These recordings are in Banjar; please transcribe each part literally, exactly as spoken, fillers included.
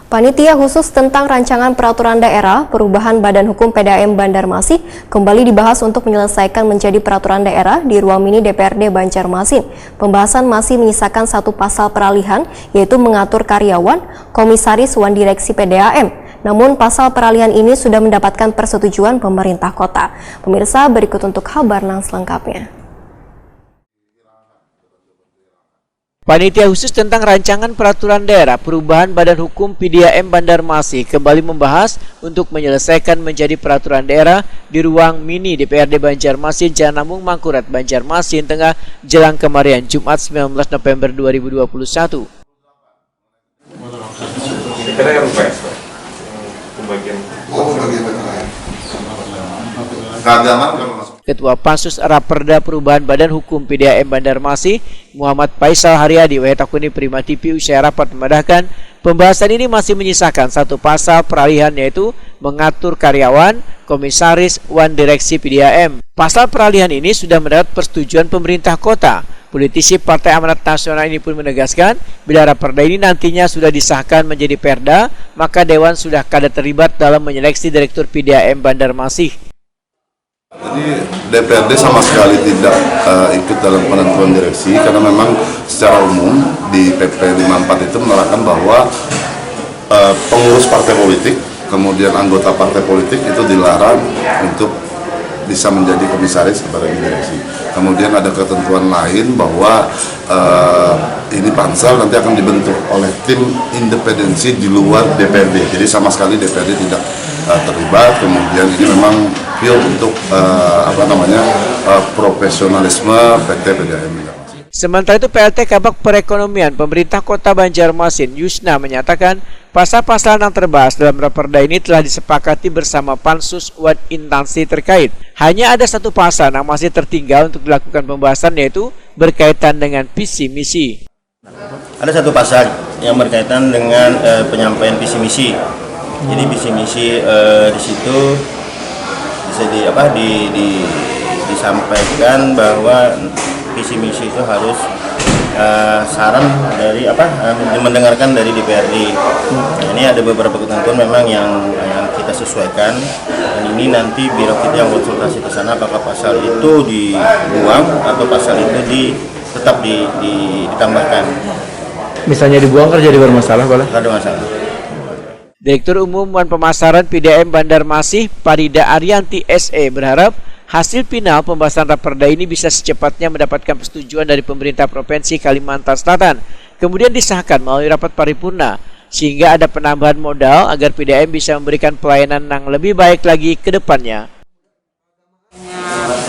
Panitia Khusus tentang Rancangan Peraturan Daerah Perubahan Badan Hukum P D A M Banjarmasin kembali dibahas untuk menyelesaikan menjadi peraturan daerah di ruang mini D P R D Banjarmasin. Pembahasan masih menyisakan satu pasal peralihan, yaitu mengatur karyawan, komisaris, wan direksi P D A M. Namun, pasal peralihan ini sudah mendapatkan persetujuan pemerintah kota. Pemirsa, berikut untuk kabar nang selengkapnya. Panitia Khusus tentang Rancangan Peraturan Daerah Perubahan Badan Hukum P D A M Banjarmasin kembali membahas untuk menyelesaikan menjadi peraturan daerah di ruang mini D P R D Banjarmasin, Jalan Lambung Mangkurat, Banjarmasin Tengah, jelang kemarian, Jumat, sembilan belas November dua ribu dua puluh satu. Ketua Pansus Raperda Perubahan Badan Hukum P D A M Banjarmasin, Muhammad Faisal Haryadi, wayah takuni Prima T V usai rapat, memadahkan pembahasan ini masih menyisakan satu pasal peralihan, yaitu mengatur karyawan, komisaris, wan direksi P D A M. Pasal peralihan ini sudah mendapat persetujuan pemerintah kota. Politisi Partai Amanat Nasional ini pun menegaskan, bila raperda ini nantinya sudah disahkan menjadi perda, maka Dewan sudah kada terlibat dalam menyeleksi Direktur P D A M Banjarmasin. Jadi, D P R D sama sekali tidak, eh, ikut dalam penentuan direksi, karena memang secara umum di P P lima empat itu menerangkan bahwa, eh, pengurus partai politik, kemudian anggota partai politik itu dilarang untuk bisa menjadi komisaris atau direksi. Kemudian ada ketentuan lain bahwa, eh, ini pansel nanti akan dibentuk oleh tim independensi di luar D P R D. Jadi, sama sekali D P R D tidak, eh, terlibat. Kemudian, ini memang pure untuk, eh, apa namanya, eh, profesionalisme P T P D A M Banjarmasin. Sementara itu, P L T Kabag Perekonomian Pemerintah Kota Banjarmasin, Yusna, menyatakan, pasal-pasal yang terbahas dalam raperda ini telah disepakati bersama pansus wan instansi terkait. Hanya ada satu pasal yang masih tertinggal untuk dilakukan pembahasan, yaitu berkaitan dengan visi misi. Ada satu pasal yang berkaitan dengan, eh, penyampaian visi misi. Jadi, visi misi, eh, di situ bisa di apa, di, di- disampaikan bahwa visi misi itu harus, eh, saran dari apa, eh, mendengarkan dari D P R D. Nah, ini ada beberapa ketentuan memang yang yang kita sesuaikan, dan ini nanti biar kita yang konsultasi ke sana apakah pasal itu dibuang atau pasal itu di tetap di, di- ditambahkan. Misalnya dibuang, kan jadi bermasalah, Bala? Tidak ada masalah. Direktur Umum wan Pemasaran P D A M Banjarmasin, Parida Arianti S E, berharap hasil final pembahasan raperda ini bisa secepatnya mendapatkan persetujuan dari pemerintah Provinsi Kalimantan Selatan, kemudian disahkan melalui rapat paripurna, sehingga ada penambahan modal agar P D A M bisa memberikan pelayanan yang lebih baik lagi ke depannya.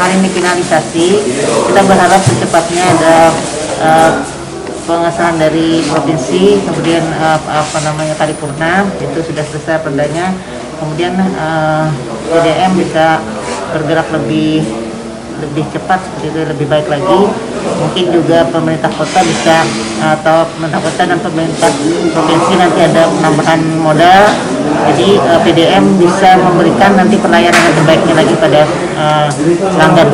Hari ini finalisasi, kita berharap secepatnya ada, eh, pengesahan dari provinsi, kemudian, eh, apa namanya, paripurna, itu sudah selesai perdanya, kemudian, eh, P D M bisa bergerak lebih lebih cepat, seperti itu, lebih baik lagi. Mungkin juga pemerintah kota bisa, eh, atau pemerintah kota dan pemerintah provinsi nanti ada penambahan modal, jadi, eh, P D M bisa memberikan nanti pelayanan yang terbaiknya lagi pada, eh, pelanggan.